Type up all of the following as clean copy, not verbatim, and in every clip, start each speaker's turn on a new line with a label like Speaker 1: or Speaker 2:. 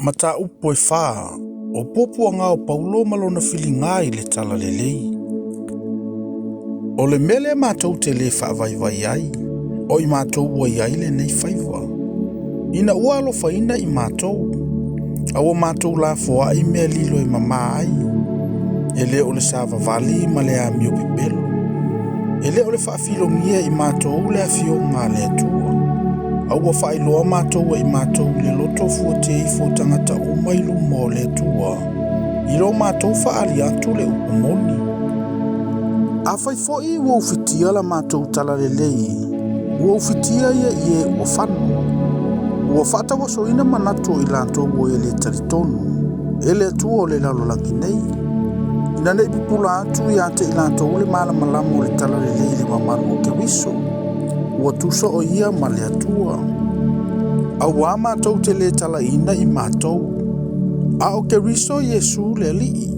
Speaker 1: Mataupu e fa o puapuaga o Paulo ma lona filiga i le Talalelei. O le mea lea matou te le faavaivai ai, o i matou ua i ai lenei faiva, ina ua alofaina i matou, a ua matou lafoai mea lilo e mamā ai, e le o le savavali ma le amio pepelo, e le o le faafilogia i matou le afioga a le Atua, a ua faailoa matou e i matou i le loto fuatia ifo o tagata uma i luma o le Atua, i lo matou faaali atu le upu moni. Afai foi ua ufitia la matou talalelei, ua ufitia ia i e ua fano, ua faatauasoina manatu o i latou ua e le talitonu, e le Atua o le lalolagi nei, ina nei pupula atu ia te i latou le malamalama o le talalelei i le mamalu o Keriso, ua tusa o ia ma le Atua. Auā matou te le talaina i matou, a o Keriso Iesu le Alii,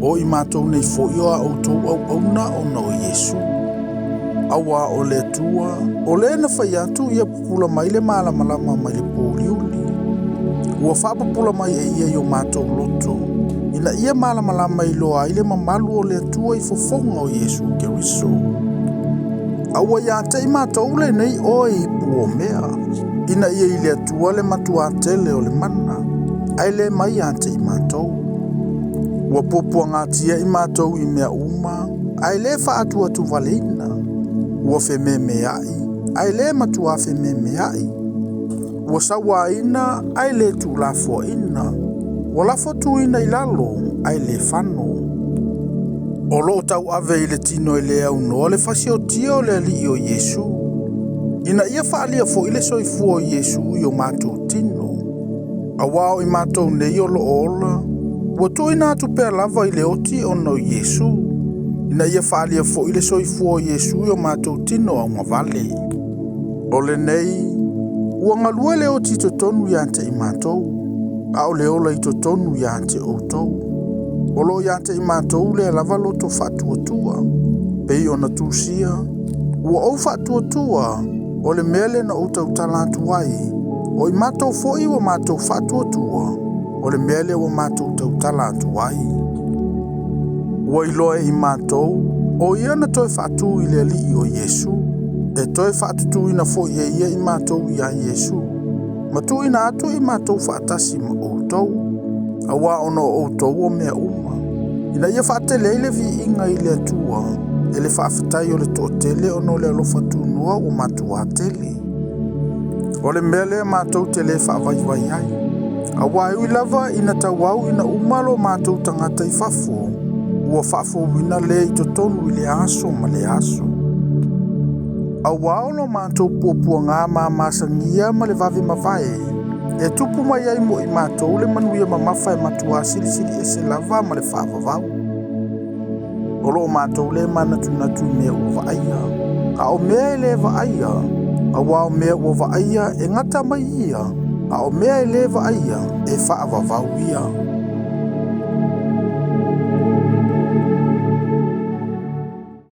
Speaker 1: o i matou nei foi o a outou auauna ona o Iesu. Auā o le Atua, o le na fai atu ia pupula mai le malamalama mai le pōuliuli, ua faapupula mai e ia i o matou loto, ina ia malamalama iloa ai le mamalu o le Atua i fofoga o Iesu Keriso. A ua ia te i matou lenei oe i puomea, ina ia i le Atua le matuā tele o le mana, ae le mai ia te i matou. Ua puapuagatia i matou i mea uma, ae le faatuatuvaleina. Ua fememeai, ae le matuā fememeai. Ua sauaina, ae le tuulafoaina. Ua lafotuina i lalo, ae le fano. O loo tauave i le tino e le aunoa le fasiotia o le Alii o Iesu, ina ia faaalia foi le soifua o Iesu i o matou tino. Auā o i matou nei o loo ola, ua tuuina atu pea lava i le oti ona o Iesu, ina ia faaalia foi le soifua o Iesu i o matou tino augavale. O lenei, ua galue le oti i totonu ia te i matou, a o le ola i totonu ia te outou. O loo ia te i matou lea lava loto faatuatua, pei ona tusia, ua ou faatuatua, o le mea lea na ou tautala atu ai, o i matou foi ua matou faatuatua, o le mea lea ua matou tautala atu ai. Ua iloa e i matou, o ia na toe faatū i le Alii o Iesu, e toe faatutuina foi e ia i matou iā Iesu, ma tuuina atu i matou faatasi ma outou, auā ona o outou o mea uma, ina ia faatele ai le viiga i le Atua e le faafetai o le toatele ona o le alofa tunoa ua matuā tele. O le mea lea matou te le faavaivai ai, auā e ui lava ina tauau ina uma lo matou tagata i fafo, ua faafouina lea i totonu i lea aso ma lea aso. Auā o lo matou puapuaga mamasagia ma le vave mavae, e tupu mai ai mo i matou le manuia mamafa e matuā silisili ese lava ma le faavavau. O loo matou le manatunatu i mea ua vaaia, a o mea e le vaaia, auā o mea ua vaaia e gata mai ia, a o mea e le vaaia e faavavau ia.